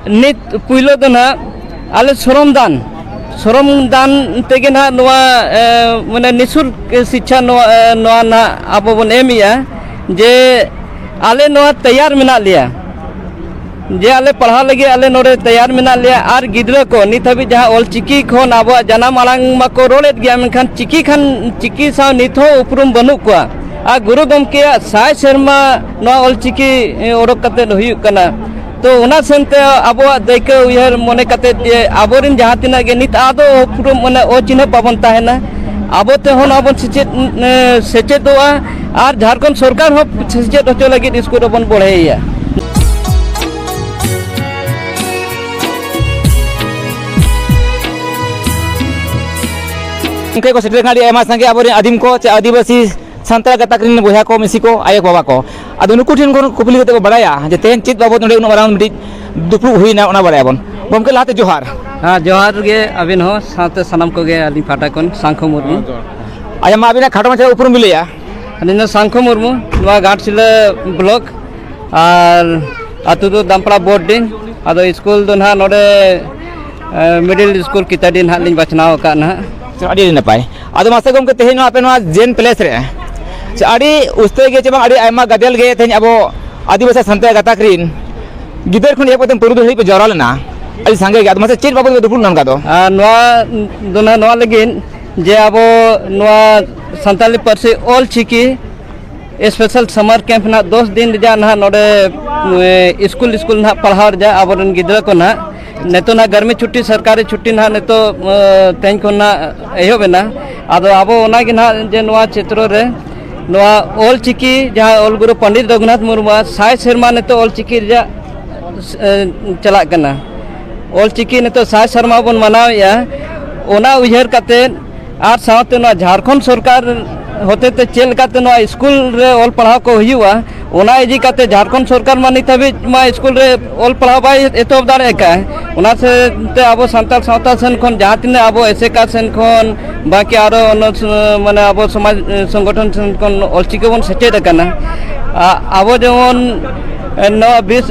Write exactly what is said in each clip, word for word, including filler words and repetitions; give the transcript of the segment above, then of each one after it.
ᱱᱤᱛ ᱯᱩᱭᱞᱩ ᱫᱚ ᱱᱟᱦᱟᱜ ᱟᱞᱮ ᱥᱨᱚᱢ ᱫᱟᱱ, ᱥᱨᱚᱢ ᱫᱟᱱ ᱛᱮᱜᱮ ᱱᱟᱦᱟᱜ ᱱᱚᱣᱟ, ᱮ, ᱢᱟᱱᱮ ᱱᱤᱥᱩᱞᱠ ᱥᱤᱪᱪᱷᱟ ᱱᱚᱣᱟ, ᱮ, ᱱᱚᱣᱟ ᱱᱟᱦᱟᱜ ᱟᱵᱚ ᱵᱚᱱ ᱮᱢᱮᱜᱼᱟ, ᱡᱮ ᱟᱞᱮ ᱱᱚᱣᱟ ᱛᱮᱭᱟᱨ ᱢᱮᱱᱟᱜ ᱞᱮᱭᱟ, ᱡᱮ ᱟᱞᱮ ᱯᱟᱲᱦᱟᱣ ᱞᱟᱹᱜᱤᱫ ᱟᱞᱮ ᱱᱚᱰᱮ ᱛᱮᱭᱟᱨ ᱢᱮᱱᱟᱜ ᱞᱮᱭᱟ᱾ ᱟᱨ ᱜᱤᱫᱽᱨᱟᱹ ᱠᱚ ᱱᱤᱛ ᱦᱟᱹᱵᱤᱡ ᱡᱟᱦᱟᱸ ᱚᱞᱪᱤᱠᱤ ᱠᱷᱚᱱ ᱟᱵᱚᱣᱟᱜ ᱡᱟᱱᱟᱢ ᱟᱲᱟᱝ ᱢᱟᱠᱚ ᱨᱚᱲᱮᱫ ᱜᱮᱭᱟ, ᱢᱮᱱᱠᱷᱟᱱ ᱪᱤᱠᱤ ᱠᱷᱟᱱ, ᱪᱤᱠᱤ ᱥᱟᱶ ᱱᱤᱛ ᱦᱚᱸ ᱩᱯᱨᱩᱢ ᱵᱟᱹᱱᱩᱜ ᱠᱚᱣᱟ᱾ ᱟᱨ ᱜᱩᱨᱩ ᱜᱚᱢᱠᱮᱭᱟᱜ ᱥᱟᱭ ᱥᱮᱨᱢᱟ ᱱᱚᱣᱟ ᱚᱞᱪᱤᱠᱤ, ᱮ, ᱚᱰᱚᱠ ᱠᱟᱛᱮᱫ ᱦᱩᱭᱩᱜ ᱠᱟᱱᱟ᱾ ᱛᱚ ᱚᱱᱟ ᱥᱮᱱᱛᱮ ᱟᱵᱚᱣᱟᱜ ᱫᱟᱹᱭᱠᱟᱹ ᱩᱭᱦᱟᱹᱨ ᱢᱚᱱᱮ ᱠᱟᱛᱮᱫ ᱡᱮ ᱟᱵᱚᱨᱮᱱ ᱡᱟᱦᱟᱸ ᱛᱤᱱᱟᱹᱜ ᱜᱮ ᱱᱤᱛ ᱟᱫᱚ ᱩᱯᱨᱩᱢ, ᱢᱟᱱᱮ ᱚᱪᱤᱱᱦᱟᱹ ᱵᱟᱵᱚᱱ ᱛᱟᱦᱮᱱᱟ, ᱟᱵᱚ ᱛᱮᱦᱚᱸ ᱱᱚᱣᱟ ᱵᱚᱱ ᱥᱮᱪᱮᱫ, ᱮ, ᱥᱮᱪᱮᱫᱚᱜᱼᱟ᱾ ᱟᱨ ᱡᱷᱟᱲᱠᱷᱚᱸᱰ ᱥᱚᱨᱠᱟᱨ ᱦᱚᱸ ᱥᱮᱪᱮᱫ ᱦᱚᱪᱚ ᱞᱟᱹᱜᱤᱫ ᱥᱠᱩᱞ ᱨᱮᱵᱚᱱ ᱵᱚᱲᱦᱮᱭᱮᱭᱟ᱾ ᱜᱚᱢᱠᱮ ᱠᱚ ᱥᱮᱴᱮᱨ ᱠᱟᱱᱟ, ᱟᱹᱰᱤ ᱟᱭᱢᱟ ᱥᱟᱸᱜᱮ ᱟᱵᱚᱨᱮᱱ ᱟᱹᱫᱤᱢ ᱠᱚ ᱪᱮ ᱟᱹᱫᱤᱵᱟᱹᱥᱤ ᱥᱟᱱᱛᱟᱲ ᱜᱟᱛᱟᱠ ᱨᱮᱱ ᱵᱚᱭᱦᱟ ᱠᱚ, ᱢᱤᱥᱤ ᱠᱚ, ᱟᱭᱳ ᱠᱚ, ᱵᱟᱵᱟ ᱠᱚ᱾ ᱟᱫᱚ ᱱᱩᱠᱩ ᱴᱷᱮᱱ ᱠᱷᱚᱱ ᱠᱩᱠᱞᱤ ᱠᱟᱛᱮ ᱵᱚ ᱵᱟᱲᱟᱭᱟ ᱡᱮ ᱛᱮᱦᱮᱧ ᱪᱮᱫ ᱵᱟᱵᱚᱛ ᱱᱚᱰᱮ ᱩᱱᱟᱹᱜ ᱢᱟᱨᱟᱝ ᱢᱤᱫᱴᱤᱡ ᱫᱩᱯᱲᱩᱵ ᱦᱩᱭᱱᱟ, ᱚᱱᱟ ᱵᱟᱲᱟᱭᱟᱵᱚᱱ᱾ ᱜᱚᱢᱠᱮ, ᱞᱟᱦᱟᱛᱮ ᱡᱚᱦᱟᱨ᱾ ᱦᱮᱸ, ᱡᱚᱦᱟᱨ ᱜᱮ ᱟᱹᱵᱤᱱ ᱦᱚᱸ, ᱥᱟᱶᱛᱮ ᱥᱟᱱᱟᱢ ᱠᱚᱜᱮ ᱟᱹᱞᱤᱧ ᱯᱟᱦᱴᱟ ᱠᱷᱚᱱ ᱥᱟᱝᱠᱷᱚ ᱢᱩᱨᱢᱩ᱾ ᱟᱪᱪᱷᱟ, ᱢᱟ ᱟᱹᱵᱤᱱᱟᱜ ᱠᱷᱟᱴᱚ ᱢᱟᱪᱷᱟ ᱩᱯᱨᱩᱢ ᱵᱤᱱ ᱞᱟᱹᱭᱟ᱾ ᱟᱹᱞᱤᱧ ᱫᱚ ᱥᱟᱝᱠᱷᱚ ᱢᱩᱨᱢᱩ, ᱱᱚᱣᱟ ᱜᱷᱟᱴᱥᱤᱞᱟᱹ ᱵᱞᱚᱠ, ᱟᱨ ᱟᱹᱛᱩ ᱫᱚ ᱫᱟᱢᱯᱲᱟ ᱵᱳᱨᱰᱤᱝ᱾ ᱟᱫᱚ ᱥᱠᱩᱞ ᱫᱚ ᱱᱟᱦᱟᱜ ᱱᱚᱰᱮ, ᱮ, ᱢᱤᱰᱤᱞ ᱥᱠᱩᱞ ᱠᱤᱛᱟᱰᱤ ᱱᱟᱦᱟᱜ ᱞᱤᱧ ᱵᱟᱪᱷᱱᱟᱣ ᱟᱠᱟᱫ ᱱᱟᱦᱟᱜ᱾ ᱟᱹᱰᱤ, ᱟᱹᱰᱤ ᱱᱟᱯᱟᱭ᱾ ᱟᱫᱚ ᱢᱟᱥᱮ ᱜᱚᱢᱠᱮ, ᱛᱮᱦᱮᱧ ᱱᱚᱣᱟ ᱟᱯᱮ ᱱᱚᱣᱟ ᱡᱮᱱ ᱯᱞᱮᱥ ᱨᱮ ᱥᱮ ᱟᱹᱰᱤ ᱩᱥᱛᱟᱹᱭ ᱜᱮ ᱪᱮ ᱵᱟᱝ, ᱟᱹᱰᱤ ᱟᱭᱢᱟ ᱜᱟᱫᱮᱞ ᱜᱮ ᱛᱮᱦᱮᱧ ᱟᱵᱚ ᱟᱹᱫᱤᱵᱟᱹᱥᱤ ᱥᱟᱱᱛᱟᱲ ᱜᱟᱛᱟᱠ ᱨᱤᱱ ᱜᱤᱫᱟᱹᱨ ᱠᱷᱚᱱ ᱮᱦᱚᱵ ᱠᱟᱛᱮ ᱯᱩᱨᱩᱫᱷᱩᱞ ᱦᱟᱹᱵᱤᱡ ᱯᱮ ᱡᱟᱣᱨᱟ ᱞᱮᱱᱟ, ᱟᱹᱰᱤ ᱥᱟᱸᱜᱮ ᱜᱮ᱾ ᱟᱫᱚ ᱢᱟᱥᱮ ᱪᱮᱫ ᱵᱟᱵᱚᱫ ᱛᱮ ᱫᱩᱯᱲᱩᱵ ᱱᱚᱝᱠᱟ ᱫᱚ? ᱟᱨ ᱱᱚᱣᱟ ᱫᱚ ᱱᱟᱦᱟᱜ ᱱᱚᱣᱟ ᱞᱟᱹᱜᱤᱫ ᱡᱮ ᱟᱵᱚ ᱱᱚᱣᱟ ᱥᱟᱱᱛᱟᱞᱤ ᱯᱟᱹᱨᱥᱤ ᱚᱞ ᱪᱤᱠᱤ ᱥᱯᱮᱥᱟᱞ ᱥᱟᱢᱟᱨ ᱠᱮᱢᱯ ᱱᱟᱦᱟᱜ ᱫᱚᱥ ᱫᱤᱱ ᱨᱮᱭᱟᱜ ᱱᱟᱦᱟᱜ ᱱᱚᱰᱮ, ᱮ, ᱥᱠᱩᱞ, ᱥᱠᱩᱞ ᱱᱟᱦᱟᱜ ᱯᱟᱲᱦᱟᱣ ᱨᱮᱭᱟᱜ ᱟᱵᱚᱨᱮᱱ ᱜᱤᱫᱽᱨᱟᱹ ᱠᱚ ᱱᱟᱦᱟᱜ ᱱᱤᱛᱚᱜ ᱱᱟᱦᱟᱜ ᱜᱟᱨᱢᱤ ᱪᱷᱩᱴᱴᱤ, ᱥᱚᱨᱠᱟᱨᱤ ᱪᱷᱩᱴᱴᱤ ᱱᱟᱦᱟᱜ ᱱᱤᱛᱚᱜ, ᱮ, ᱛᱮᱦᱮᱧ ᱠᱷᱚᱱ ᱱᱟᱦᱟᱜ ᱮᱦᱚᱵ ᱮᱱᱟ᱾ ᱟᱫᱚ ᱟᱵᱚ ᱚᱱᱟᱜᱮ ᱱᱟᱦᱟᱜ ᱡᱮ ᱱᱚᱣᱟ ᱪᱮᱛᱨᱚ ᱨᱮ ᱱᱚᱣᱟ ᱚᱞ ᱪᱤᱠᱤ ᱡᱟᱦᱟᱸ ᱚᱞ ᱜᱩᱨᱩ ᱯᱚᱱᱰᱤᱛ ᱨᱚᱜᱷᱩᱱᱟᱛᱷ ᱢᱩᱨᱢᱩᱣᱟᱜ ᱥᱟᱭ ᱥᱮᱨᱢᱟ ᱱᱤᱛᱚᱜ ᱚᱞ ᱪᱤᱠᱤ ᱨᱮᱭᱟᱜ, ᱮ, ᱪᱟᱞᱟᱜ ᱠᱟᱱᱟ᱾ ᱚᱞ ᱪᱤᱠᱤ ᱱᱤᱛᱚᱜ ᱥᱟᱭ ᱥᱮᱨᱢᱟ ᱵᱚᱱ ᱢᱟᱱᱟᱣᱮᱫᱼᱟ, ᱚᱱᱟ ᱩᱭᱦᱟᱹᱨ ᱠᱟᱛᱮᱫ ᱟᱨ ᱥᱟᱶᱛᱮ ᱱᱚᱣᱟ ᱡᱷᱟᱲᱠᱷᱚᱸᱰ ᱥᱚᱨᱠᱟᱨ ᱦᱚᱛᱮᱛᱮ ᱪᱮᱫ ᱞᱮᱠᱟᱛᱮ ᱱᱚᱣᱟ ᱥᱠᱩᱞ ᱨᱮ ᱚᱞ ᱯᱟᱲᱦᱟᱣ ᱠᱚ ᱦᱩᱭᱩᱜᱼᱟ, ᱚᱱᱟ ᱤᱫᱤ ᱠᱟᱛᱮ ᱡᱷᱟᱲᱠᱷᱚᱸᱰ ᱥᱚᱨᱠᱟᱨ ᱢᱟ ᱱᱤᱛ ᱦᱟᱹᱵᱤᱡ ᱢᱟ ᱥᱠᱩᱞ ᱨᱮ ᱚᱞ ᱯᱟᱲᱦᱟᱣ ᱵᱟᱭ ᱮᱛᱚᱦᱚᱵ ᱫᱟᱲᱮ ᱟᱠᱟᱫᱼᱟ᱾ ᱚᱱᱟ ᱥᱮ ᱛᱮ ᱟᱵᱚ ᱥᱟᱱᱛᱟᱲ ᱥᱟᱶᱛᱟ ᱥᱮᱱ ᱠᱷᱚᱱ ᱡᱟᱦᱟᱸ ᱛᱤᱱᱟᱹᱜ ᱟᱵᱚ ᱮᱥᱮᱠᱟ ᱥᱮᱱ ᱠᱷᱚᱱ ᱵᱟᱝᱠᱤ ᱟᱨᱚ ᱚᱱᱚ ᱥ-, ᱢᱟᱱᱮ ᱟᱵᱚ ᱥᱚᱢᱟᱡᱽ, ᱮ, ᱥᱚᱝᱜᱚᱴᱷᱚᱱ ᱥᱮᱱ ᱠᱷᱚᱱ ᱚᱞᱪᱤᱠᱤ ᱵᱚᱱ ᱥᱮᱪᱮᱫ ᱟᱠᱟᱱᱟ᱾ ᱟ-, ᱟᱵᱚ ᱡᱮᱢᱚᱱ ᱱᱚᱣᱟ ᱵᱤᱥ,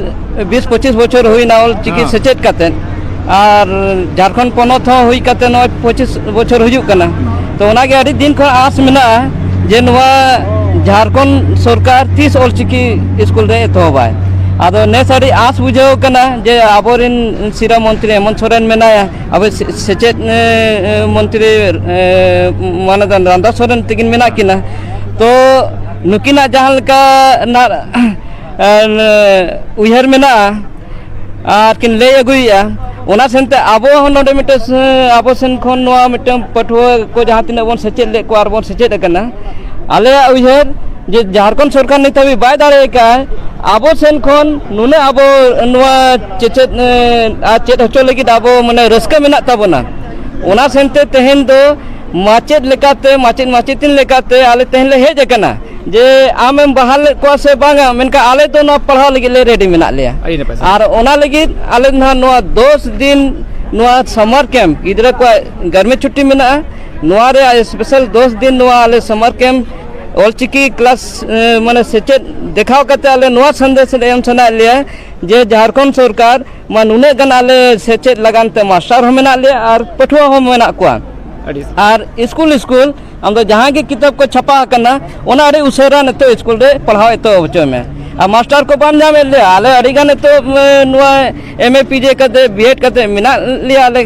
ᱵᱤᱥ ᱯᱚᱸᱪᱤᱥ ᱵᱚᱪᱷᱚᱨ ᱦᱩᱭᱱᱟ ᱚᱞ ᱪᱤᱠᱤ ᱦᱮᱸ᱾ ᱥᱮᱪᱮᱫ ᱠᱟᱛᱮᱫ, ᱟᱨ ᱡᱷᱟᱲᱠᱷᱚᱸᱰ ᱯᱚᱱᱚᱛ ᱦᱚᱸ ᱦᱩᱭ ᱠᱟᱛᱮᱫ ᱱᱚᱜᱼᱚᱭ ᱯᱚᱸᱪᱤᱥ ᱵᱚᱪᱷᱚᱨ ᱦᱩᱭᱩᱜ ᱠᱟᱱᱟ᱾ ᱛᱚ ᱚᱱᱟᱜᱮ ᱟᱹᱰᱤ ᱫᱤᱱ ᱠᱷᱚᱱ ᱟᱸᱥ ᱢᱮᱱᱟᱜᱼᱟ ᱡᱮ ᱱᱚᱣᱟ ᱡᱷᱟᱲᱠᱷᱚᱸᱰ ᱥᱚᱨᱠᱟᱨ ᱛᱤᱥ ᱚᱞ ᱪᱤᱠᱤ ᱥᱠᱩᱞ ᱨᱮ ᱮᱛᱚᱦᱚᱵᱟᱭ᱾ ᱟᱫᱚ ᱱᱮᱥ ᱟᱹᱰᱤ ᱟᱸᱥ ᱵᱩᱡᱷᱟᱹᱣ ᱠᱟᱱᱟ ᱡᱮ ᱟᱵᱚᱨᱮᱱ ᱥᱤᱨᱟᱹ ᱢᱚᱱᱛᱨᱤ ᱦᱮᱢᱚᱱᱛ ᱥᱚᱨᱮᱱ ᱢᱮᱱᱟᱭᱟ, ᱟᱵᱚ ᱥᱮ-, ᱥᱮᱪᱮᱫ, ᱮ, ᱮ, ᱢᱚᱱᱛᱨᱤ, ᱮ, ᱢᱟᱱᱚᱛᱟᱱ ᱨᱟᱢᱫᱟᱥ ᱥᱚᱨᱮᱱ ᱛᱟᱹᱠᱤᱱ ᱢᱮᱱᱟᱜ ᱠᱤᱱᱟ᱾ ᱛᱚ ᱱᱩᱠᱤᱱᱟᱜ ᱡᱟᱦᱟᱸ ᱞᱮᱠᱟ ᱱᱟᱜ, ᱮ, ᱩᱭᱦᱟᱹᱨ ᱢᱮᱱᱟᱜᱼᱟ ᱟᱨ ᱠᱤᱱ ᱞᱟᱹᱭ ᱟᱹᱜᱩᱭᱮᱫᱼᱟ, ᱚᱱᱟ ᱥᱮᱱᱛᱮ ᱟᱵᱚ ᱦᱚᱸ ᱱᱚᱰᱮ ᱢᱤᱫᱴᱮᱱ ᱥᱮ-, ᱟᱵᱚ ᱥᱮᱱ ᱠᱷᱚᱱ ᱱᱚᱣᱟ ᱢᱤᱫᱴᱮᱱ ᱯᱟᱹᱴᱷᱩᱣᱟᱹ ᱠᱚ ᱡᱟᱦᱟᱸ ᱛᱤᱱᱟᱹᱜ ᱵᱚᱱ ᱥᱮᱪᱮᱫ ᱞᱮᱫ ᱠᱚᱣᱟ ᱟᱨ ᱵᱚᱱ ᱥᱮᱪᱮᱫ ᱟᱠᱟᱱᱟ, ᱟᱞᱮᱭᱟᱜ ᱩᱭᱦᱟᱹᱨ ᱡᱮ ᱡᱷᱟᱲᱠᱷᱚᱸᱰ ᱥᱚᱨᱠᱟᱨ ᱱᱤᱛ ᱦᱟᱹᱵᱤᱡ ᱵᱟᱭ ᱫᱟᱲᱮ ᱟᱠᱟᱫᱼᱟ, ᱟᱵᱚ ᱥᱮᱱ ᱠᱷᱚᱱ ᱱᱩᱱᱟᱹᱜ ᱟᱵᱚ ᱱᱚᱣᱟ ᱪᱮᱪᱮᱫ, ᱮ, ᱟᱨ ᱪᱮᱫ ᱦᱚᱪᱚ ᱞᱟᱹᱜᱤᱫ ᱟᱵᱚ ᱢᱟᱱᱮ ᱨᱟᱹᱥᱠᱟᱹ ᱢᱮᱱᱟᱜ ᱛᱟᱵᱚᱱᱟ᱾ ᱚᱱᱟ ᱥᱮᱱᱛᱮ ᱛᱮᱦᱮᱧ ᱫᱚ ᱢᱟᱪᱮᱫ ᱞᱮᱠᱟᱛᱮ, ᱢᱟᱪᱮᱫ ᱢᱟᱪᱮᱛᱤᱱ ᱞᱮᱠᱟᱛᱮ ᱟᱞᱮ ᱛᱮᱦᱮᱧ ᱞᱮ ᱦᱮᱡ ᱟᱠᱟᱱᱟ ᱡᱮ ᱟᱢᱮᱢ ᱵᱟᱦᱟᱞ ᱞᱮᱫ ᱠᱚᱣᱟ ᱥᱮ ᱵᱟᱝᱟ, ᱢᱮᱱᱠᱷᱟᱱ ᱟᱞᱮ ᱫᱚ ᱱᱚᱣᱟ ᱯᱟᱲᱦᱟᱣ ᱞᱟᱹᱜᱤᱫ ᱞᱮ ᱨᱮᱰᱤ ᱢᱮᱱᱟᱜ ᱞᱮᱭᱟ᱾ ᱟᱹᱰᱤ ᱱᱟᱯᱟᱭ, ᱥᱟᱨ᱾ ᱟᱨ ᱚᱱᱟ ᱞᱟᱹᱜᱤᱫ ᱟᱞᱮ ᱱᱟᱦᱟᱜ ᱱᱚᱣᱟ ᱫᱚᱥ ᱫᱤᱱ ᱱᱚᱣᱟ ᱥᱟᱢᱟᱨ ᱠᱮᱢᱯ, ᱜᱤᱫᱽᱨᱟᱹ ᱠᱚᱣᱟᱜ ᱜᱟᱨᱢᱤ ᱪᱷᱩᱴᱤ ᱢᱮᱱᱟᱜᱼᱟ, ᱱᱚᱣᱟ ᱨᱮᱭᱟᱜ ᱥᱯᱮᱥᱟᱞ ᱫᱚᱥ ᱫᱤᱱ ᱱᱚᱣᱟ ᱟᱞᱮ ᱥᱟᱢᱟᱨ ᱠᱮᱢᱯ ᱚᱞᱪᱤᱠᱤ ᱠᱞᱟᱥ, ᱮ, ᱢᱟᱱᱮ ᱥᱮᱪᱮᱫ ᱫᱮᱠᱷᱟᱣ ᱠᱟᱛᱮ ᱟᱞᱮ ᱱᱚᱣᱟ ᱥᱟᱸᱫᱮᱥ ᱞᱮ ᱮᱢ ᱥᱟᱱᱟᱭᱮᱫ ᱞᱮᱭᱟ ᱡᱮ ᱡᱷᱟᱲᱠᱷᱚᱸᱰ ᱥᱚᱨᱠᱟᱨ ᱢᱟ ᱱᱩᱱᱟᱹᱜ ᱜᱟᱱ ᱟᱞᱮ ᱥᱮᱪᱮᱫ ᱞᱟᱜᱟᱱ ᱛᱮ ᱢᱟᱥᱴᱟᱨ ᱦᱚᱸ ᱢᱮᱱᱟᱜ ᱞᱮᱭᱟ ᱟᱨ ᱯᱟᱹᱴᱷᱩᱣᱟᱹ ᱦᱚᱸ ᱢᱮᱱᱟᱜ ᱠᱚᱣᱟ᱾ ᱟᱹᱰᱤ ᱟᱨ ᱥᱠᱩᱞ ᱥᱠᱩᱞ ᱟᱢ ᱫᱚ ᱡᱟᱦᱟᱸ ᱜᱮ ᱠᱤᱛᱟᱹᱵ ᱠᱚ ᱪᱷᱟᱯᱟ ᱟᱠᱟᱱᱟ, ᱚᱱᱟ ᱟᱹᱰᱤ ᱩᱥᱟᱹᱨᱟ ᱱᱤᱛᱚᱜ ᱥᱠᱩᱞ ᱨᱮ ᱯᱟᱲᱦᱟᱣ ᱮᱛᱚᱦᱚᱵ ᱦᱚᱪᱚᱭ ᱢᱮ᱾ ᱟᱨ ᱢᱟᱥᱴᱟᱨ ᱠᱚ ᱵᱟᱢ ᱧᱟᱢᱮᱫ ᱞᱮᱭᱟ, ᱟᱞᱮ ᱟᱹᱰᱤ ᱜᱟᱱ ᱱᱤᱛᱚᱜ, ᱮ, ᱱᱚᱣᱟ ᱮᱢ ᱮ ᱯᱤ ᱡᱮ ᱠᱟᱛᱮ, ᱵᱤ ᱮᱰ ᱠᱟᱛᱮ ᱢᱮᱱᱟᱜ ᱞᱮᱭᱟ ᱟᱞᱮ᱾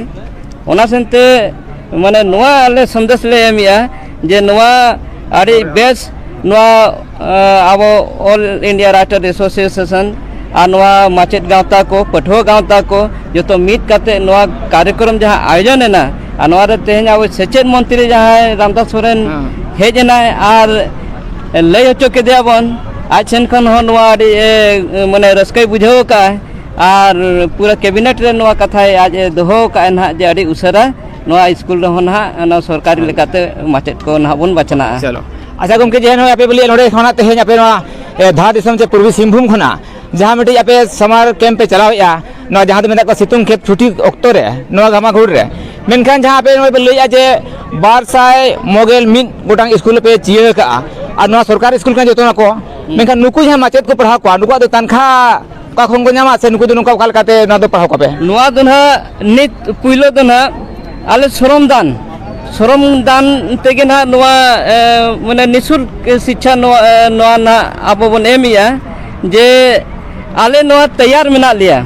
ᱚᱱᱟ ᱥᱮᱱᱛᱮ ᱢᱟᱱᱮ ᱱᱚᱣᱟ ᱟᱞᱮ ᱥᱟᱸᱫᱮᱥ ᱞᱮ ᱮᱢᱮᱜᱼᱟ ᱡᱮ ᱱᱚᱣᱟ ᱟᱹᱰᱤ ᱵᱮᱥ, ᱱᱚᱣᱟ, ᱮ, ᱟᱵᱚ All India Writer Association ᱟᱨ ᱱᱚᱣᱟ ᱢᱟᱪᱮᱫ ᱜᱟᱶᱛᱟ ᱠᱚ, ᱯᱟᱹᱴᱷᱩᱣᱟᱹ ᱜᱟᱶᱛᱟ ᱠᱚ ᱡᱚᱛᱚ ᱢᱤᱫ ᱠᱟᱛᱮ ᱱᱚᱣᱟ ᱠᱟᱨᱭᱚᱠᱨᱚᱢ ᱡᱟᱦᱟᱸ ᱟᱭᱳᱡᱚᱱ ᱮᱱᱟ, ᱟᱨ ᱱᱚᱣᱟ ᱨᱮ ᱛᱮᱦᱮᱧ ᱟᱵᱚ ᱥᱮᱪᱮᱫ ᱢᱚᱱᱛᱨᱤ ᱡᱟᱦᱟᱸᱭ ᱨᱟᱢᱫᱟᱥ ᱥᱚᱨᱮᱱ ᱦᱮᱸ᱾ ᱦᱮᱡ ᱮᱱᱟᱭ ᱟᱨ ᱞᱟᱹᱭ ᱦᱚᱪᱚ ᱠᱮᱫᱮᱭᱟ ᱵᱚᱱ, ᱟᱡ ᱥᱮᱱ ᱠᱷᱚᱱ ᱦᱚᱸ ᱱᱚᱣᱟ ᱟᱹᱰᱤ, ᱮ, ᱢᱟᱱᱮ ᱨᱟᱹᱥᱠᱟᱹᱭ ᱵᱩᱡᱷᱟᱹᱣ ᱟᱠᱟᱫᱼᱟ᱾ ᱟᱨ ᱯᱩᱨᱟᱹ ᱠᱮᱵᱤᱱᱮᱴ ᱨᱮ ᱱᱚᱣᱟ ᱠᱟᱛᱷᱟᱭ ᱟᱡ ᱮ ᱫᱚᱦᱚ ᱟᱠᱟᱫᱼᱟ ᱱᱟᱦᱟᱜ ᱡᱮ ᱟᱹᱰᱤ ᱩᱥᱟᱹᱨᱟ ᱱᱚᱣᱟ ᱥᱠᱩᱞ ᱨᱮᱦᱚᱸ ᱱᱟᱦᱟᱜ ᱚᱱᱟ ᱥᱚᱨᱠᱟᱨᱤ ᱦᱮᱸ᱾ ᱞᱮᱠᱟᱛᱮ ᱢᱟᱪᱮᱫ ᱠᱚ ᱱᱟᱦᱟᱜ ᱵᱚᱱ ᱵᱟᱪᱷᱱᱟᱜᱼᱟ᱾ ᱪᱚᱞᱚ᱾ ᱟᱪᱪᱷᱟ ᱜᱚᱢᱠᱮ, ᱡᱮ ᱱᱚᱜᱼᱚᱭ ᱟᱯᱮ ᱯᱮ ᱞᱟᱹᱭᱮᱫ ᱱᱚᱰᱮ ᱠᱷᱚᱱᱟᱜ ᱛᱮᱦᱮᱧ ᱟᱯᱮ ᱱᱚᱣᱟ, ᱮ, ᱫᱷᱟᱲ ᱫᱤᱥᱚᱢ ᱪᱮ ᱯᱩᱨᱵᱤ ᱥᱤᱝᱵᱷᱩᱢ ᱠᱷᱚᱱᱟᱜ ᱡᱟᱦᱟᱸ ᱢᱤᱫᱴᱤᱡ ᱟᱯᱮ ᱥᱟᱢᱟᱨ ᱠᱮᱢᱯ ᱯᱮ ᱪᱟᱞᱟᱣᱮᱫᱼᱟ, ᱱᱚᱣᱟ ᱡᱟᱦᱟᱸ ᱫᱚ ᱢᱮᱛᱟᱜ ᱠᱚᱣᱟ ᱥᱤᱛᱩᱝ ᱠᱷᱮᱯ ᱪᱷᱩᱴᱤ ᱚᱠᱛᱚ ᱨᱮ ᱱᱚᱣᱟ ᱜᱷᱟᱢᱟᱜᱷᱩᱲ ᱨᱮ, ᱢᱮᱱᱠᱷᱟᱱ ᱡᱟᱦᱟᱸ ᱟᱯᱮ ᱱᱚᱜᱼᱚᱭ ᱯᱮ ᱞᱟᱹᱭᱮᱫᱼᱟ ᱡᱮ ᱵᱟᱨ ᱥᱟᱭ ᱢᱚᱜᱮᱞ ᱢᱤᱫ ᱜᱚᱴᱟᱝ ᱥᱠᱩᱞ ᱯᱮ ᱪᱤᱭᱟᱹ ᱟᱠᱟᱫᱼᱟ, ᱟᱨ ᱱᱚᱣᱟ ᱥᱚᱨᱠᱟᱨᱤ ᱥᱠᱩᱞ ᱠᱟᱱᱟ ᱡᱚᱛᱚ ᱱᱚᱣᱟ ᱠᱚ, ᱢᱮᱱᱠᱷᱟᱱ ᱱᱩᱠᱩ ᱡᱟᱦᱟᱸ ᱢᱟᱪᱮᱫ ᱠᱚ ᱯᱟᱲᱦᱟᱣ ᱠᱚᱣᱟ, ᱱᱩᱠᱩᱣᱟᱜ ᱫᱚ ᱛᱟᱱᱠᱷᱟ ᱚᱠᱟ ᱠᱷᱚᱱ ᱠᱚ ᱧᱟᱢᱟ, ᱥᱮ ᱱᱩᱠᱩ ᱫᱚ ᱱᱚᱝᱠᱟ ᱚᱠᱟ ᱞᱮᱠᱟᱛᱮ ᱱᱚᱣᱟ ᱫᱚ ᱯᱟᱲᱦᱟᱣ ᱠᱚᱣᱟ ᱯᱮ? ᱱᱚᱣᱟ ᱫᱚ ᱱᱟᱦᱟᱜ ᱱᱤᱛ ᱯᱩᱭᱞᱩ ᱫᱚ ᱱᱟᱦᱟᱜ ᱟᱞᱮ ᱥᱨᱚᱢ ᱫᱟᱱ, ᱥᱨᱚᱢ ᱫᱟᱱ ᱛᱮᱜᱮ ᱱᱟᱦᱟᱜ ᱱᱚᱣᱟ, ᱮ, ᱢᱟᱱᱮ ᱱᱤᱥᱩᱞᱠ ᱥᱤᱪᱪᱷᱟ ᱱᱚᱣᱟ, ᱮ, ᱱᱚᱣᱟ ᱱᱟᱦᱟᱜ ᱟᱵᱚ ᱵᱚᱱ ᱮᱢᱮᱜᱼᱟ, ᱡᱮ ᱟᱞᱮ ᱱᱚᱣᱟ ᱛᱮᱭᱟᱨ ᱢᱮᱱᱟᱜ ᱞᱮᱭᱟ,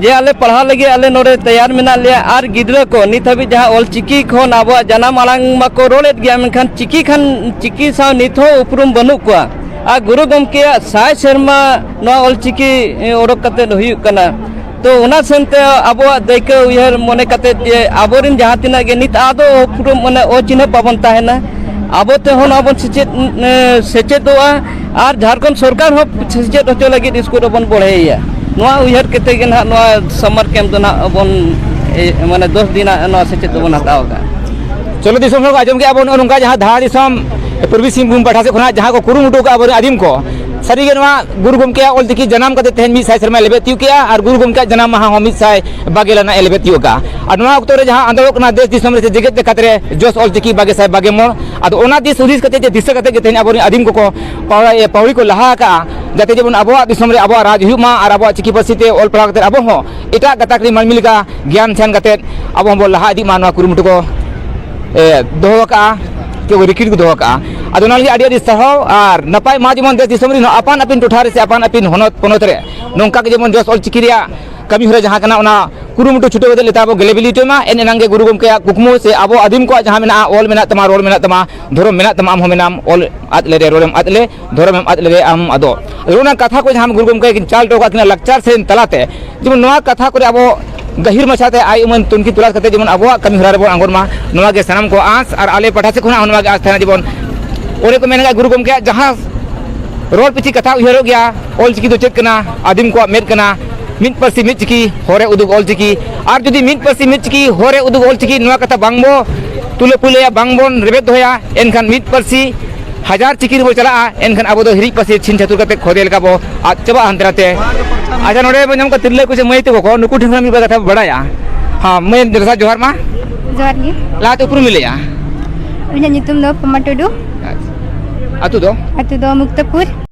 ᱡᱮ ᱟᱞᱮ ᱯᱟᱲᱦᱟᱣ ᱞᱟᱹᱜᱤᱫ ᱟᱞᱮ ᱱᱚᱰᱮ ᱛᱮᱭᱟᱨ ᱢᱮᱱᱟᱜ ᱞᱮᱭᱟ᱾ ᱟᱨ ᱜᱤᱫᱽᱨᱟᱹ ᱠᱚ ᱱᱤᱛ ᱦᱟᱹᱵᱤᱡ ᱡᱟᱦᱟᱸ ᱚᱞ ᱪᱤᱠᱤ ᱠᱷᱚᱱ ᱟᱵᱚᱣᱟᱜ ᱡᱟᱱᱟᱢ ᱟᱲᱟᱝ ᱢᱟᱠᱚ ᱨᱚᱲᱮᱫ ᱜᱮᱭᱟ, ᱢᱮᱱᱠᱷᱟᱱ ᱪᱤᱠᱤ ᱠᱷᱟᱱ, ᱪᱤᱠᱤ ᱥᱟᱶ ᱱᱤᱛ ᱦᱚᱸ ᱩᱯᱨᱩᱢ ᱵᱟᱹᱱᱩᱜ ᱠᱚᱣᱟ᱾ ᱟᱨ ᱜᱩᱨᱩ ᱜᱚᱢᱠᱮᱭᱟᱜ ᱥᱟᱭ ᱥᱮᱨᱢᱟ ᱱᱚᱣᱟ ᱚᱞ ᱪᱤᱠᱤ, ᱮ, ᱚᱰᱚᱠ ᱠᱟᱛᱮᱫ ᱦᱩᱭᱩᱜ ᱠᱟᱱᱟ᱾ ᱛᱚ ᱚᱱᱟ ᱥᱮᱱᱛᱮ ᱟᱵᱚᱣᱟᱜ ᱫᱟᱹᱭᱠᱟᱹ ᱩᱭᱦᱟᱹᱨ ᱢᱚᱱᱮ ᱠᱟᱛᱮᱫ ᱡᱮ ᱟᱵᱚᱨᱮᱱ ᱡᱟᱦᱟᱸ ᱛᱤᱱᱟᱹᱜ ᱜᱮ ᱱᱤᱛ ᱟᱫᱚ ᱩᱯᱨᱩᱢ, ᱢᱟᱱᱮ, ᱚᱪᱤᱱᱦᱟᱹᱯ ᱵᱟᱵᱚᱱ ᱛᱟᱦᱮᱱᱟ, ᱟᱵᱚ ᱛᱮᱦᱚᱸ ᱱᱚᱣᱟ ᱵᱚᱱ ᱥᱮᱪᱮᱫ, ᱮ, ᱥᱮᱪᱮᱫᱚᱜᱼᱟ᱾ ᱟᱨ ᱡᱷᱟᱲᱠᱷᱚᱸᱰ ᱥᱚᱨᱠᱟᱨ ᱦᱚᱸ ᱥᱮᱪᱮᱫ ᱦᱚᱪᱚ ᱞᱟᱹᱜᱤᱫ ᱥᱠᱩᱞ ᱨᱮᱵᱚᱱ ᱵᱚᱲᱦᱮᱭᱮᱭᱟ᱾ ᱱᱚᱣᱟ ᱩᱭᱦᱟᱹᱨ ᱠᱟᱛᱮ ᱜᱮ ᱱᱟᱦᱟᱜ ᱱᱚᱣᱟ ᱥᱟᱢᱟᱨ ᱠᱮᱢᱯ ᱫᱚ ᱱᱟᱦᱟᱜ ᱵᱚᱱ, ᱮ, ᱢᱟᱱᱮ, ᱫᱚᱥ ᱫᱤᱱᱟᱜ ᱱᱚᱣᱟ ᱥᱮᱪᱮᱫ ᱫᱚᱵᱚᱱ ᱦᱟᱛᱟᱣ ᱟᱠᱟᱫᱼᱟ᱾ ᱪᱚᱞᱚ ᱫᱤᱥᱚᱢ ᱦᱚᱲ ᱠᱚ, ᱟᱸᱡᱚᱢ ᱠᱮᱜᱼᱟ ᱵᱚᱱ ᱱᱚᱜᱼᱚ ᱱᱚᱝᱠᱟ ᱡᱟᱦᱟᱸ ᱫᱷᱟᱲᱟ ᱫᱤᱥᱚᱢ ᱯᱩᱨᱵᱤ ᱥᱤᱝᱵᱷᱩᱢ ᱯᱟᱦᱴᱟ ᱥᱮᱫ ᱠᱷᱚᱱᱟᱜ ᱡᱟᱦᱟᱸ ᱠᱚ ᱠᱩᱨᱩᱢᱩᱴᱩ ᱟᱠᱟᱫᱼᱟ ᱟᱵᱚᱨᱮᱱ ᱟᱹᱫᱤᱢ ᱠᱚ, ᱥᱟᱹᱨᱤᱜᱮ ᱱᱚᱣᱟ ᱜᱩᱨᱩ ᱜᱚᱢᱠᱮᱭᱟᱜ ᱚᱞ ᱪᱤᱠᱤ ᱡᱟᱱᱟᱢ ᱠᱟᱛᱮ ᱛᱮᱦᱮᱧ ᱢᱤᱫ ᱥᱟᱭ ᱥᱮᱨᱢᱟᱭ ᱞᱮᱵᱮᱫ ᱛᱤᱭᱳᱜ ᱠᱮᱜᱼᱟ ᱟᱨ ᱜᱩᱨᱩ ᱜᱚᱢᱠᱮᱭᱟᱜ ᱡᱟᱱᱟᱢ ᱢᱟᱦᱟ ᱦᱚᱸ ᱢᱤᱫ ᱥᱟᱭ ᱵᱟᱜᱮ ᱞᱟᱱᱟᱜ ᱮ ᱞᱮᱵᱮᱫ ᱛᱤᱭᱳᱜ ᱠᱟᱜᱼᱟ᱾ ᱟᱨ ᱱᱚᱣᱟ ᱚᱠᱛᱚ ᱨᱮ ᱡᱟᱦᱟᱸ ᱟᱸᱫᱳᱲᱚᱜ ᱠᱟᱱᱟ ᱫᱮᱥ ᱫᱤᱥᱚᱢ ᱨᱮ ᱥᱮ ᱡᱮᱜᱮᱛ ᱡᱟᱠᱟᱛ ᱨᱮ ᱡᱚᱥ ᱚᱞ ᱪᱤᱠᱤ ᱵᱟᱜᱮ ᱥᱟᱭ ᱵᱟᱜᱮ ᱢᱚᱬ, ᱟᱫᱚ ᱚᱱᱟ ᱫᱤᱥ ᱦᱩᱫᱤᱥ ᱠᱟᱛᱮ ᱡᱮ ᱫᱤᱥᱟᱹ ᱠᱟᱛᱮ ᱜᱮ ᱛᱮᱦᱮᱧ ᱟᱵᱚᱨᱮᱱ ᱟᱹᱫᱤᱢ ᱠᱚᱠᱚ ᱯᱟᱣᱲᱟ-, ᱯᱟᱹᱣᱲᱤ ᱠᱚ ᱞᱟᱦᱟ ᱟᱠᱟᱜᱼᱟ, ᱡᱟᱛᱮ ᱡᱮᱢᱚᱱ ᱟᱵᱚᱣᱟᱜ ᱫᱤᱥᱚᱢ ᱨᱮ ᱟᱵᱚᱣᱟᱜ ᱨᱟᱡᱽ ᱦᱩᱭᱩᱜ ᱢᱟ ᱟᱨ ᱟᱵᱚᱣᱟᱜ ᱪᱤᱠᱤ ᱯᱟᱹᱨᱥᱤ ᱛᱮ ᱚᱞ ᱯᱟᱲᱦᱟᱣ ᱠᱟᱛᱮ ᱟᱵᱚ ᱦᱚᱸ ᱮᱴᱟᱜ ᱜᱟᱛᱟᱠ ᱨᱮᱱ ᱢᱟᱹᱱᱢᱤ ᱞᱮᱠᱟ ᱜᱮᱭᱟᱱ ᱫᱷᱮᱭᱟᱱ ᱠᱟᱛᱮ ᱟᱵᱚ ᱦᱚᱸᱵᱚᱱ ᱞᱟᱦᱟ ᱤᱫᱤᱜ ᱢᱟ, ᱱᱚᱣᱟ ᱠᱩᱨᱩᱢᱩᱴᱩ ᱠᱚ, ᱮ, ᱫᱚᱦᱚ ᱟᱠᱟᱜᱼᱟ, ᱠᱮᱣ ᱨᱤᱠᱤᱲ ᱠᱚ ᱫᱚᱦᱚ ᱟᱠᱟᱜᱼᱟ᱾ ᱟᱫᱚ ᱚᱱᱟ ᱞᱟᱹᱜᱤᱫ ᱟᱹᱰᱤ ᱟᱹᱰᱤ ᱥᱟᱨᱦᱟᱣ ᱟᱨ ᱱᱟᱯᱟᱭ ᱢᱟ ᱡᱮᱢᱚᱱ ᱫᱮᱥ ᱫᱤᱥᱚᱢ ᱨᱮᱱ ᱦᱚᱸ ᱟᱯᱟᱱ ᱟᱹᱯᱤᱱ ᱴᱚᱴᱷᱟ ᱨᱮ ᱥᱮ ᱟᱯᱟᱱ ᱟᱹᱯᱤᱱ ᱦᱚᱱᱚᱛ ᱯᱚᱱᱚᱛ ᱨᱮ ᱱᱚᱝᱠᱟ ᱜᱮ ᱡᱮᱢᱚᱱ ᱡᱚᱥ ᱚᱞ ᱪᱤᱠᱤ ᱨᱮᱭᱟᱜ ᱠᱟᱹᱢᱤ ᱦᱚᱨᱟ ᱡᱟᱦᱟᱸ ᱠᱟᱱᱟ, ᱚᱱᱟ ᱠᱩᱨᱩᱢᱩᱴᱩ ᱪᱷᱩᱴᱟᱹᱣ ᱠᱟᱛᱮ ᱞᱮᱛᱟᱲ ᱵᱚ ᱜᱮᱞᱮ ᱵᱤᱞᱤ ᱦᱚᱪᱚᱭ ᱢᱟ᱾ ᱮᱱ ᱮᱱᱟᱝ ᱜᱮ ᱜᱩᱨᱩ ᱜᱚᱢᱠᱮᱭᱟᱜ ᱠᱩᱠᱢᱩ ᱥᱮ ᱟᱵᱚ ᱟᱹᱫᱤᱢ ᱠᱚᱣᱟᱜ ᱡᱟᱦᱟᱸ ᱢᱮᱱᱟᱜᱼᱟ, ᱚᱞ ᱢᱮᱱᱟᱜ ᱛᱟᱢᱟ, ᱨᱚᱲ ᱢᱮᱱᱟᱜ ᱛᱟᱢᱟ, ᱫᱷᱚᱨᱚᱢ ᱢᱮᱱᱟᱜ ᱛᱟᱢᱟ, ᱟᱢ ᱦᱚᱸ ᱢᱮᱱᱟᱢ, ᱚᱞ ᱟᱫ ᱞᱮᱨᱮ ᱨᱚᱲᱮᱢ ᱟᱫ ᱞᱮ, ᱫᱷᱚᱨᱚᱢᱮᱢ ᱟᱫ ᱞᱮᱨᱮ ᱟᱢ ᱟᱫᱚᱜ᱾ ᱟᱫᱚ ᱚᱱᱟ ᱠᱟᱛᱷᱟ ᱠᱚ ᱡᱟᱦᱟᱸ ᱜᱩᱨᱩ ᱜᱚᱢᱠᱮ ᱠᱤᱱ ᱪᱟᱞ ᱦᱚᱴᱚ ᱠᱟᱜ ᱠᱤᱱᱟ ᱞᱟᱠᱪᱟᱨ ᱥᱮᱨᱮᱧ ᱛᱟᱞᱟᱛᱮ, ᱡᱮᱢᱚᱱ ᱱᱚᱣᱟ ᱠᱟᱛᱷᱟ ᱠᱚᱨᱮ ᱟᱵᱚ ᱜᱟᱹᱦᱤᱨ ᱢᱟᱪᱷᱟᱛᱮ ᱟᱭ ᱩᱢᱟᱹᱱ ᱛᱩᱱᱠᱷᱤ ᱛᱚᱞᱟᱥ ᱠᱟᱛᱮ ᱡᱮᱢᱚᱱ ᱟᱵᱚᱣᱟᱜ ᱠᱟᱹᱢᱤ ᱦᱚᱨᱟ ᱨᱮᱵᱚᱱ ᱟᱬᱜᱚᱱ ᱢᱟ, ᱱᱚᱣᱟ ᱜᱮ ᱥᱟᱱᱟᱢ ᱠᱚ ᱟᱸᱥ᱾ ᱟᱨ ᱟᱞᱮ ᱯᱟᱦᱴᱟ ᱥᱮᱫ ᱠᱷᱚᱱᱟᱜ ᱦᱚᱸ ᱱᱚᱣᱟ ᱜᱮ ᱟᱸᱥ ᱛᱟᱦᱮᱱᱟ, ᱡᱮᱢᱚᱱ ᱚᱱᱮ ᱠᱚ ᱢᱮᱱ ᱠᱟᱜᱼᱟ, ᱜᱩᱨᱩ ᱜᱚᱢᱠᱮᱭᱟᱜ ᱡᱟᱦᱟᱸ ᱨᱚᱲ ᱯᱤᱪᱷᱤ ᱠᱟᱛᱷᱟ ᱩᱭᱦᱟᱹᱨᱚᱜ ᱜᱮᱭᱟ, ᱚᱞ ᱪᱤᱠᱤ ᱫᱚ ᱪᱮᱫ ᱠᱟᱱᱟ? ᱟᱹᱫᱤᱢ ᱠᱚᱣᱟᱜ ᱢᱮᱫ ᱠᱟᱱᱟ, ᱢᱤᱫ ᱯᱟᱹᱨᱥᱤ ᱢᱤᱫ ᱪᱤᱠᱤ, ᱦᱚᱨᱮ ᱩᱫᱩᱜ ᱚᱞ ᱪᱤᱠᱤ᱾ ᱟᱨ ᱡᱩᱫᱤ ᱢᱤᱫ ᱯᱟᱹᱨᱥᱤ ᱢᱤᱫ ᱪᱤᱠᱤ, ᱦᱚᱨᱮ ᱩᱫᱩᱜ ᱚᱞ ᱪᱤᱠᱤ ᱱᱚᱣᱟ ᱠᱟᱛᱷᱟ ᱵᱟᱝ ᱵᱚ ᱛᱩᱞᱟᱹ ᱯᱩᱞᱟᱹᱭᱟ, ᱵᱟᱝ ᱵᱚᱱ ᱨᱮᱵᱮᱫ ᱫᱚᱦᱚᱭᱟ, ᱮᱱᱠᱷᱟᱱ ᱢᱤᱫ ᱯᱟᱹᱨᱥᱤ ᱦᱟᱡᱟᱨ ᱪᱤᱠᱤ ᱨᱮᱵᱚ ᱪᱟᱞᱟᱜᱼᱟ, ᱮᱱᱠᱷᱟᱱ ᱟᱵᱚ ᱫᱚ ᱦᱤᱨᱤᱡ ᱯᱟᱹᱥᱤᱨ ᱪᱷᱤᱝ ᱪᱷᱟᱹᱛᱩᱨ ᱠᱟᱛᱮ ᱠᱷᱚᱫᱮ ᱞᱮᱠᱟ ᱵᱚ ᱟᱫ ᱪᱟᱵᱟᱜᱼᱟ ᱦᱟᱱᱛᱮ ᱱᱟᱛᱮ᱾ ᱟᱪᱪᱷᱟ, ᱱᱚᱰᱮ ᱵᱚᱱ ᱧᱟᱢ ᱠᱚᱣᱟ ᱛᱤᱨᱞᱟᱹ ᱠᱚ ᱥᱮ ᱢᱟᱹᱭ ᱛᱟᱠᱚ ᱠᱚ, ᱱᱩᱠᱩ ᱴᱷᱮᱱ ᱠᱷᱚᱱ ᱢᱤᱫ ᱵᱟᱨ ᱠᱟᱛᱷᱟ ᱵᱚ ᱵᱟᱲᱟᱭᱟ᱾ ᱦᱮᱸ, ᱢᱟᱹᱭ ᱫᱮᱞᱟ ᱡᱚᱦᱟᱨ ᱢᱟ᱾ ᱡᱚᱦᱟᱨ ᱜᱮ᱾ ᱞᱟᱦᱟᱛᱮ ᱩᱯᱨᱩᱢ ᱞᱟᱹᱭᱟ᱾ ᱤᱧᱟᱹᱜ ᱧᱩᱛᱩᱢ ᱫᱚ ᱯᱚᱢᱟ ᱴᱩᱰᱩ᱾ ᱟᱪᱪᱷᱟ᱾ ᱟᱹᱛᱩ ᱫᱚ? ᱟᱹᱛᱩ ᱫᱚ ᱢᱩᱠᱛᱟᱯᱩᱨ᱾